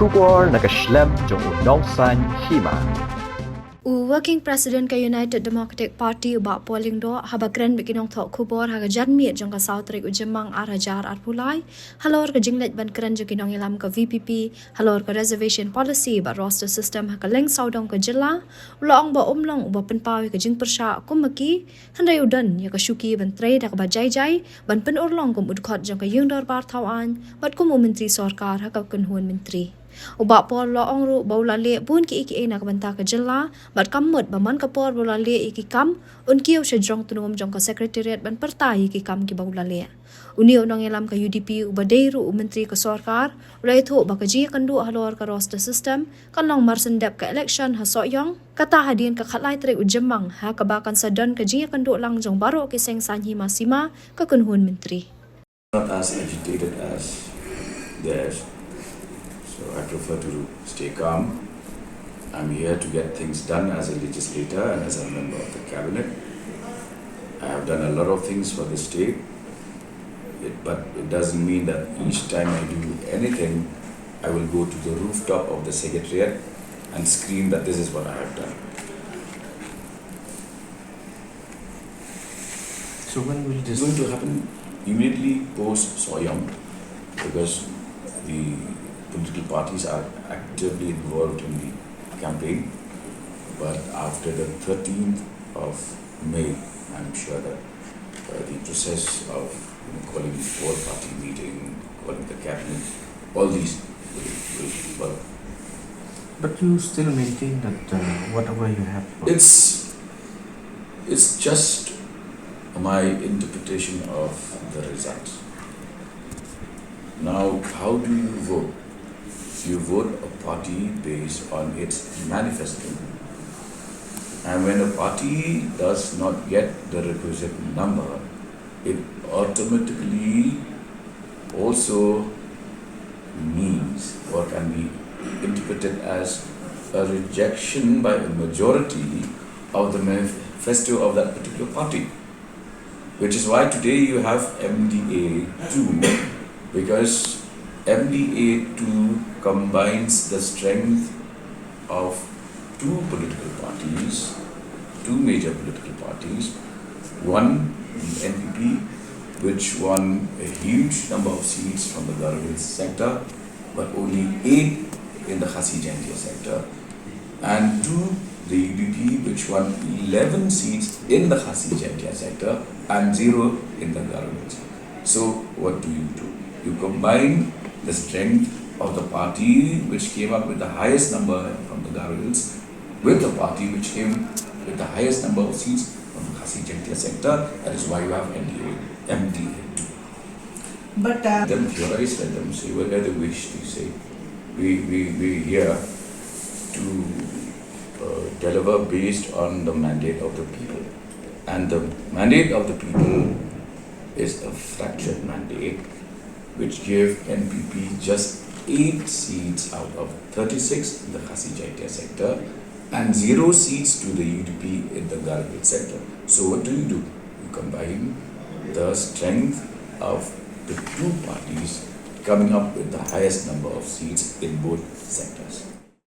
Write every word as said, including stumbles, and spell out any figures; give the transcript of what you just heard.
Khubor na ka shlem jong u nongsan hima. U Working President ka United Democratic Party, u Bah Paul Lyngdoh, haba kren bad ki nongthoh khubor ha ka janmiet jong ka saw tarik u Jymmang ar hajar arphew lai halor ka jingleit ban kren jong ki nongïalam ka V P P halor ka reservation policy bad roster system ha ka lyngsawdong ka jylla, u la ong ba um long uba pynpaw ïa ka jingpyrshah kum ma ki, hynrei u don ïa ka shuki ban trei da kaba jai jai ban pynurlong kum u dkhot jong ka ïing dorbar thaw aiñ bad kum u myntri sorkar ha ka kynhun myntri. U Bah Paul u la ong ruh ba u la leh bun kiei kiei na ka bynta ka jylla bad kam mut ba man ka por ba u la leh ïa ki kam, un kiew sha jrong tnum jong ka Secretariat ban pyrta ïa ki kam kiba u la leh. Une u nongïalam ka U D P uba dei ruh u myntri ka sorkar u la ïathuh ba ka jingïakynduh halor ka roster system kan long marshen dep ka election ha Sohiong, kata hadien ka khatlai tarik u Jymmang ha kaba kan sa don ka jingïakynduh lang jong baroh ki seng saiñ hima sima ka kynhun myntri. Not as agitated as theirs, so I prefer to stay calm. I'm here to get things done as a legislator and as a member of the cabinet. I have done a lot of things for the state, it, but it doesn't mean that each time I do anything, I will go to the rooftop of the Secretariat and scream that this is what I have done. So when will It's this? going to happen immediately post Sohiong, because the political parties are actively involved in the campaign. But after the thirteenth of May, I'm sure that uh, the process of, you know, calling the all-party meeting, calling the cabinet, all these will, will, will But you still maintain that uh, whatever you have. It's it's just my interpretation of the results. Now, how do you vote? You vote a party based on its manifesto. And when a party does not get the requisite number, it automatically also means or can be interpreted as a rejection by a majority of the manifesto of that particular party. Which is why today you have M D A two, because M D A two combines the strength of two political parties, two major political parties. One, the N P P, which won a huge number of seats from the Garo Hills sector, but only eight in the Khasi Jaintia sector. And two, the U D P, which won eleven seats in the Khasi Jaintia sector and zero in the Garo Hills. So, what do you do? You combine the strength of the party which came up with the highest number from the Garo Hills with the party which came with the highest number of seats from the Khasi Jaintia sector. That is why you have M D A, M D A two. But uh, Let them theorize, let them say whatever they wish to say. We, we, we're here to uh, deliver based on the mandate of the people. And the mandate of the people is a fractured mandate which gave N P P just eight seats out of thirty-six in the Khasi Jaintia sector and zero seats to the U D P in the Garo Hills sector. So what do you do? You combine the strength of the two parties coming up with the highest number of seats in both sectors.